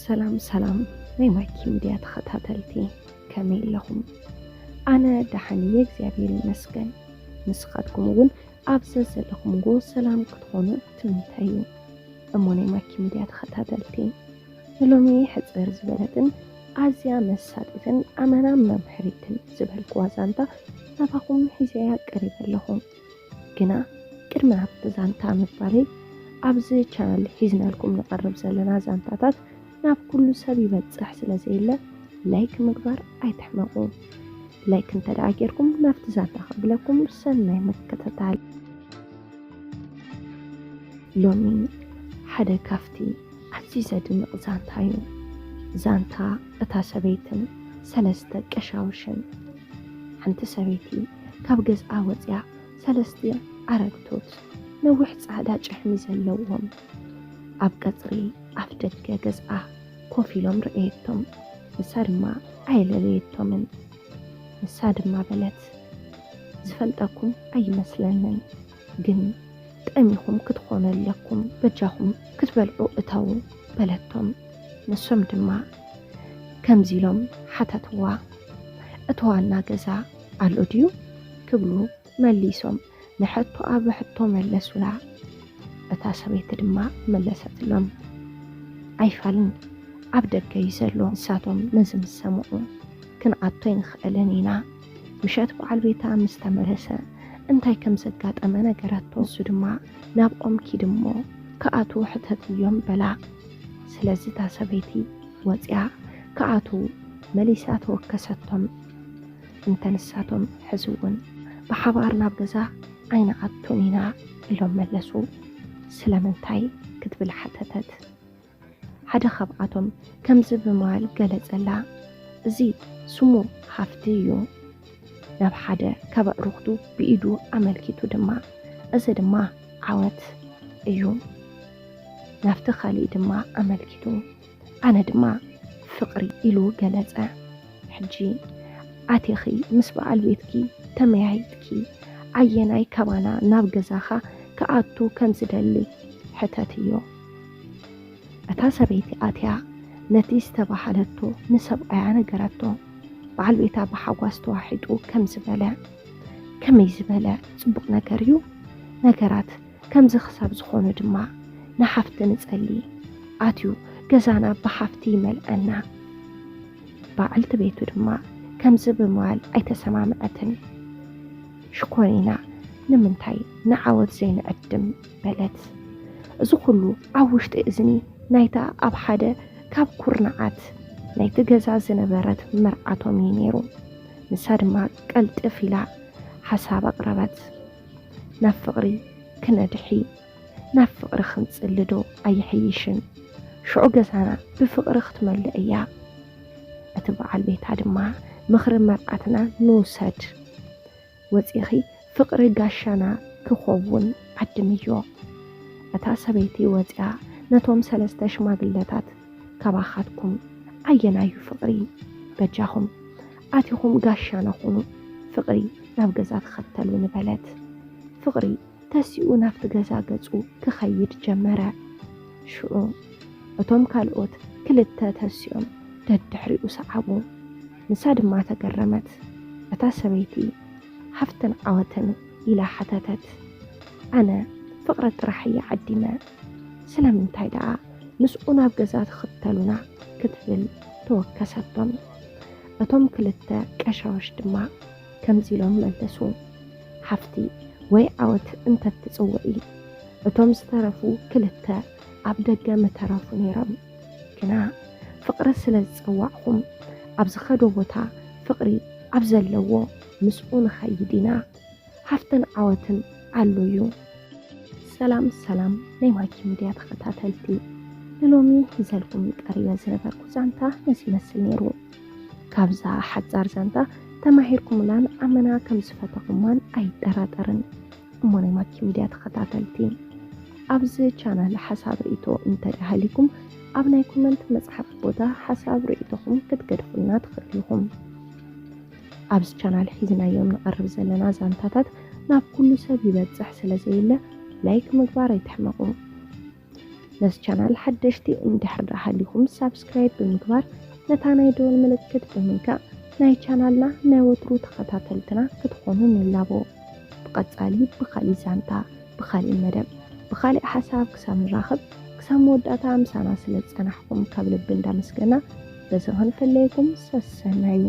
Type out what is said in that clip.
ሰላም ሰላም ናይ ማኪ ሚድያ ተኸታተልቲ፣ ከመይ ኣለኹም? ኣነ ደሓን እየ እግዚኣብሔር ይመስገን። ንስኻትኩም እውን ኣብ ዘዘለኹምዎ ሰላም ክትኾኑ ትምኒተይ እዩ። እሞ ናይ ማኪ ሚድያ ተኸታተልቲ፣ ንሎሚ ሕፅር ዝበለትን ኣዝያ መሳጢትን ኣመና መምሕሪትን ዝበልክዋ ዛንታ ናባኹም ሒዘያ ቀሪበ ኣለኹ። ግና ቅድሚ ናብቲ ዛንታ ምባለይ፣ ኣብዚ ቻናል ሒዝናልኩም ንቐርብ ዘለና ዛንታታት ናብ ኩሉ ሰብ ይበፅሕ ስለ ዘየለ፣ ላይክ ምግባር ኣይትሕመቑ። ላይክ እንተ ደኣ ጌርኩም ናብቲ ዛንታ ከብለኩም ሰናይ ምክትታል። ሎሚ ሓደ ካብቲ ኣዝዩ ዘድንቕ ዛንታ እዩ። ዛንታ እታ ሰበይትን ሰለስተ ቀሻውሽን። ሓንቲ ሰበይቲ ካብ ገዝኣ ወፅያ ሰለስተ ኣረግቶት ነዊሕ ፃዕዳ ጭሕሚ ዘለዎም ኣብ ቀፅሪ ኣፍ ደገ ገዝኣ ኮፍ ኢሎም ረኣየቶም። ንሳ ድማ ኣየለለየቶምን። ንሳ ድማ በለት፣ "ዝፈልጠኩም ኣይመስለንን፣ ግን ጠሚኹም ክትኾኑ ኣለኩም፣ በጃኹም ክትበልዑ እተዉ" በለቶም። ንሶም ድማ ከምዚ ኢሎም ሓተትዋ፣ "እቲ ዋና ገዛ ኣሎ ድዩ?" ክብሉ መሊሶም ንሕቶኣ ብሕቶ መለሱላ። እታ ሰበይቲ ድማ መለሰትሎም፣ "ኣይፋልን፣ ኣብ ደገ እዩ ዘሎ። ንሳቶም ነዚ ምስ ሰምዑ፣ ክንኣቶ ኣይንኽእልን ኢና።" ምሸት በዓል ቤታ ምስ ተመለሰ፣ እንታይ ከም ዘጋጠመ ነገረቶ። ንሱ ድማ፣ "ናብኦም ኪድ እሞ ክኣትዉ ሕተትዮም" በላ። ስለዚ እታ ሰበይቲ ወፂኣ ክኣትዉ መሊሳ ተወከሰቶም። እንተ ንሳቶም ሕዚ እውን ብሓባር ናብ ገዛ ኣይንኣቱን ኢና ኢሎም መለሱ። ስለምንታይ ክትብል ሓተተት። ሓደ ካብኣቶም ከምዚ ብምባል ገለጸላ፣ "እዚ ስሙ ሃፍቲ እዩ። ናብ ሓደ ካብ ኣዕሩኽቱ ብኢዱ ኣመልኪቱ ድማ፣ እዚ ድማ ዓወት እዩ። ናብቲ ካልእ ድማ ኣመልኪቱ፣ ኣነ ድማ ፍቕሪ" ኢሉ ገለጸ። "ሕጂ ኣቴኺ ምስ በዓል ቤትኪ ተመያይጥኪ፣ ኣየናይ ካባና ናብ ገዛኻ ክኣቱ ከም ዝደሊ ሕተትዮ።" እታ ሰበይቲ ኣትያ ነቲ ዝተባሃለቶ ንሰብኣያ ነገረቶ። በዓል ቤታ ብሓጓስ ተዋሒጡ ከም ዝበለ፣ "ከመይ ዝበለ ጽቡቕ ነገር እዩ! ነገራት ከምዚ ክሳብ ዝኾኑ ድማ ንሓፍቲ ንጸሊ። ኣትዩ ገዛና ብሃፍቲ ይመልኣና።" በዓልቲ ቤቱ ድማ ከምዚ ብምባል ኣይተሰማምዐትን። "ሽኮሪና ንምንታይ ንዓወት ዘይንዕድም?" በለት። "እዚ ኩሉ ኣብ ውሽጢ እዝኒ ናይታ ኣብ ሓደ ካብ ኩርናዓት ናይቲ ገዛ ዝነበረት መርዓቶም እዩ ነይሩ።" ንሳ ድማ ቀልጥፍ ኢላ ሓሳብ ኣቕረበት። "ናብ ፍቕሪ ክነድሒ፣ ናብ ፍቕሪ ክንጽሊ ዶ ኣይሕይሽን? ሽዑ ገዛና ብፍቕሪ ክትመልእ እያ።" እቲ በዓል ቤታ ድማ፣ "ምኽሪ መርዓትና ንውሰድ። ወጺኺ ፍቕሪ ጋሻና ክኸውን ዓድምዮ።" እታ ሰበይቲ ወጺኣ ነቶም ሰለስተ ሽማግለታት፣ "ካባኻትኩም ኣየናዩ ፍቕሪ? በጃኹም ኣቲኹም ጋሻና ኹኑ፣ ፍቕሪ ናብ ገዛ ተኸተሉኒ" በለት። ፍቕሪ ተሲኡ ናብቲ ገዛ ገጹ ክኸይድ ጀመረ። ሽዑ እቶም ካልኦት ክልተ ተሲኦም ደድሕሪኡ ሰዓቡ። ንሳ ድማ ተገረመት። እታ ሰበይቲ፣ "ሃፍትን ዓወትን?" ኢላ ሓተተት። "ኣነ ፍቕሪ ጥራሕ እየ ዓዲመ። ስለምንታይ ደኣ ምስኡ ናብ ገዛ ትኽተሉና?" ክትብል ተወከሰቶም። እቶም ክልተ ቀሻውሽ ድማ ከምዚ ኢሎም መለሱ፣ "ሃፍቲ ወይ ዓወት እንተትጽውዒ፣ እቶም ዝተረፉ ክልተ ኣብ ደገ ምተረፉ ነይሮም። ግና ፍቕሪ ስለ ዝጸዋዕኹም፣ ኣብ ዝኸዶ ቦታ ፍቕሪ ኣብ ዘለዎ ምስኡ ንኸይድ ኢና። ሃፍትን ዓወትን ኣሎ እዩ።" ሰላም ሰላም ናይ ማኪ ሚድያ ተኸታተልቲ፣ ንሎሚ ሒዘልኩም ቀሪበ ዝነበርኩ ዛንታ ነዚ ይመስል ነይሩ። ካብዛ ሓጻር ዛንታ ተማሂርኩምላን ኣመና ከም ዝፈተኹማን ኣይጠራጠርን። እሞ ናይ ማኪ ሚድያ ተኸታተልቲ፣ ኣብዚ ቻናል ሓሳብ ርእይቶ እንተ ደኣ ሃሊኩም፣ ኣብ ናይ ኮመንት መጽሓፊ ቦታ ሓሳብ ርእይቶኹም ክትገድፉልና ትኽእሉ ኢኹም። ኣብዚ ቻናል ሒዝናዮም ንቐርብ ዘለና ዛንታታት ናብ ኩሉ ሰብ ይበጽሕ ስለ ዘየለ፣ ላይክ ምግባር ኣይትሕመቑ። ነዚ ቻናል ሓደሽቲ እንድሕር ደኣ ሃሊኹም ሳብስክራይብ ብምግባር ነታ ናይ ደወል ምልክት ብምንካእ ናይ ቻናልና ናይ ወትሩ ተኸታተልትና ክትኾኑ ንላቦ። ብቐጻሊ ብኻሊእ ዛንታ፣ ብኻሊእ መደብ፣ ብኻሊእ ሓሳብ ክሳብ ንራኸብ ክሳብ መወዳእታ ምሳና ስለ ዝጸናሕኩም ካብ ልቢ እንዳመስገና በዚ ክንፍለየኩም ሰሰናዩ።